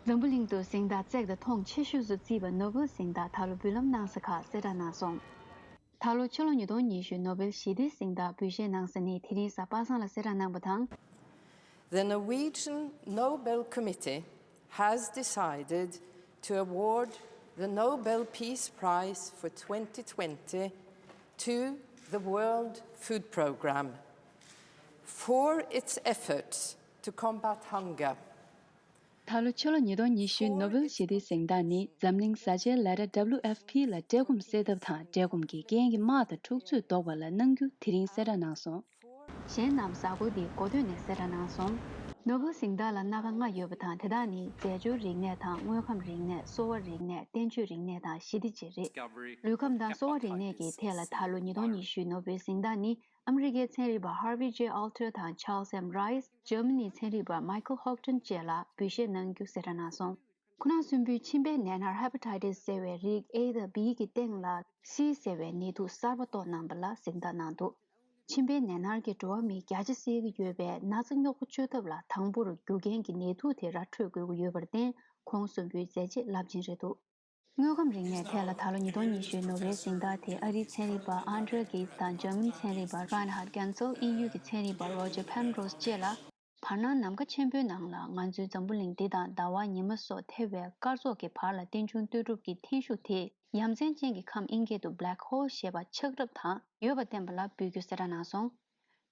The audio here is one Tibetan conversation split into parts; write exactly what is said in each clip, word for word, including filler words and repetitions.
འཛམ་བུ་གླིང་དུ་གཟེངས་རྟགས་བརྩེགས་དང་མཐོང་ཆེ་ཤོས་སུ་བརྩིས་པ་ནོ་བེལ་གཟེངས་རྟགས་ད་ལོ་འབུལ་ལམ་གནང་ས་ཁག་གསལ་བསྒྲགས་གནང་སོང་། ད་ལོ་ཕྱི་ལོ་ཉིས་སྟོང་ཉི་ཤུ་ནོ་བེལ་ཞི་བདེའི་གཟེངས་རྟགས་འབུལ་བཞེས་གནང་ས་ནི་དེ་རིང་གཟའ་པ་སངས་ལ་གསལ་བསྒྲགས་གནང་པ་དང་། The Norwegian Nobel Committee has decided to award the Nobel Peace Prize for twenty twenty to the World Food Programme for its efforts to combat hunger. ད་ལོ་ཕྱི་ལོ་ཉིས་སྟོང་ཉི་ཤུའི་ནོ་བེལ་ཞི་བདེའི་གཟེངས་རྟགས་ནི་འཛམ་གླིང་བཟའ་བཅའི་ལས་གྲྭ་W F P ལ་བཀྲེས་སྐོམ་སེལ་ཐབས་དང་བཀྲེས་སྐོམ་གྱི་རྐྱེན་གྱིས་དམག་དང་འཁྲུག་རྩོད་ཟློག་པ་ལ་གནང་རྒྱུ་དེ་རིང་གསལ་བསྒྲགས་གནང་སོང་། གཞན་རྣམས་གཟའ་འཁོར་འདིའི་འགོ་སྟོད་ནས་གསལ་བསྒྲགས་གནང་སོང་། ནོ་བེལ་གཟེངས་རྟགས་ལ་སྣ་ཁ་ལྔ་ཡོད་པ་དང་། དེ་དག་ནི་རྫས་སྦྱོར་རིག་གནས་དང་། དངོས་ཁམས་རིག་གནས། གསོ་བ་རིག་གནས། བསྟན་བཅོས་རིག་གནས་དང་ཞི་བདེ་བཅས་རེད། ལུས་ཁམས་དང་གསོ་བ་རིག་གནས་ཀྱི་ཐད་ལ་ད་ལོ་ཉིས་སྟོང་ཉི་ཤུའི་ནོ་བེལ་གཟེངས་རྟགས་ནི་ཨ་མི་རི་ཀའི་ཚན་རིག་པ་Harvey J Alter དང་Charles M Rice། འཇར་མ་ནིའི་ཚན་རིག་པ་Michael Houghton བཅས་ལ་འབུལ་བཞེས་གནང་རྒྱུ་གསལ་བསྒྲགས་གནང་སོང་། ཁོ་རང་གསོན་པོའི་མཆིན་པའི་ནད་མནར་Hepatitis ཟེར་བའི་རིགས་A དང་B གི་སྟེང་ལ་C ཟེར་བའི་ནད་དུག་གསར་པ་རྟོགས་གནང་པ་ལ་གཟེངས་རྟགས་གནང་འདུག་མཆིན་པའི་ནད་མནར་གྱིས་འགྲོ་བ་མི་བརྒྱ་ཆ་བསད་ཀྱི་ཡོད་པས། ན་ཚ་རྙོག་པ་བཅོས་ཐབས་ལ་དང་པོར་རྒྱུ་རྐྱེན་གྱི་ནད་དུག་དེ་ར་འཕྲོད་དགོས་ཀྱི་ཡོད་པར་བརྟེན། ཁོང་གསོན་པོའི་མཛད་རྗེས་རླབས་ཆེན་རེད་འདུག་དངོས་ཁམས་རིག་གནས་ཐད་ལ་ད་ལོ་ཉིས་སྟོང་ཉི་ཤུའི་ནོ་བེལ་གཟེངས་རྟགས་དེ་ཨ་རིའི་ཚན་རིག་པ་Andreas Ghez དང་འཇར་མན་ཚན་རིག་པ་Reinhard Genzel། དབྱིན་ཡུལ་གྱི་ཚན་རིག་པ་Roger Penrose བཅས་ལ། བར་སྣང་ནམ་མཁའ་ཆེན་པོའི་ནང་ལ་ང་ཚོའི་འཛམ་བུ་གླིང་འདི་དང་ཟླ་བ་ཉི་མ་སོགས་ཐེ་བའི་སྐར་ཚོགས་ཀྱི་བར་ལ་རྟེན་འབྱུང་ལྟོས་གྲུབ་ཀྱི་འཐེན་ཤུགས་དེ་ཡ་མཚན་ཅན་གྱི་ཁམས་ཨིན་སྐད་དུ་black hole ཞེས་པ་ཆགས་རབས་དང་ཡོད་པ་བསྟན་པ་ལ་འབུལ་རྒྱུ་གསལ་བསྒྲགས་གནང་སོང་།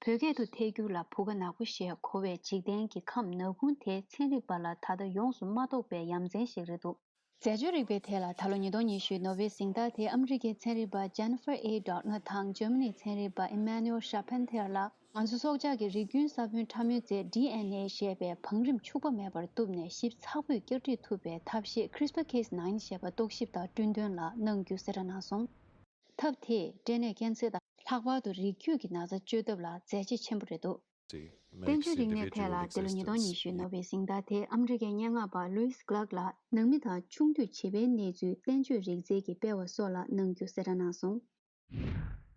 བོད་སྐད་དུ་ཐལ་འགྱུར་ལ་བུ་ག་ནག་པོ་ཞེས་གོ་བའི་འཇིག་རྟེན་གྱི་ཁམས་ནག་ཁུང་དེ་ཚན་རིག་པ་ལ་ད་ལྟ་ཡོངས་སུ་མ་རྟོགས་པའི་ཡ་མཚན་ཞིག་རེད་འདུག་རྫས་སྦྱོར་རིག་པའི་ཐད་ལ་ད་ལོ་ཉིས་སྟོང་ཉི་ཤུའི་ནོ་བེལ་གཟེངས་རྟགས་དེ་ཨ་མི་རི་ཀའི་ཚན་རིག་པ་Jennifer A Doudna དང་འཇར་མ་ནིའི་ཚན་རིག་པ་Emmanuel Charpentier ལ། ང་ཚོ་སྲོག་ཆགས་ཀྱི་རིགས་རྒྱུན་ས་བོན་ཕྲ་མོའི་རྫས་D N A ཞེས་པའི་བང་རིམ་འཕྱུགས་པ་མེད་པར་གཏུབ་ནས་ཞིབ་ཚགས་པོས་བསྐྱར་སྒྲིག་ཐུབ་པའི་ཐབས་ཤེས་CRISPR Cas nine ཞེས་པ་རྟོག་ཞིབ་དང་བསྐྲུན་དོན་ལ་གནང་རྒྱུ་གསལ་བསྒྲགས་གནང་སོང་། ཐབས་དེས་སྐྲན་ནད་ཀན་སར་དང་ལྷག་པར་དུ་རིགས་རྒྱུད་ཀྱི་ན་ཚ་བཅོས་ཐབས་ལ་མཛད་རྗེས་ཆེན་པོ་རེད་འདུག་བསྟན་བཅོས་རིག་གནས་ཐད་ལ་འདི་ལོ་ཉིས་སྟོང་ཉི་ཤུའི་ནོ་བེལ་གཟེངས་རྟགས་དེ་ཨ་མི་རི་ཀའི་སྙན་ངག་པ་Lewis Clark ལ་ནང་མི་དང་ཆུང་དུས་བྱིས་པའི་གནས་ཚུལ་བསྟན་བཅོས་རིག་རྩལ་གྱིས་སྤེལ་བ་སོགས་ལ་གནང་རྒྱུ་གསལ་བསྒྲགས་གནང་སོང་།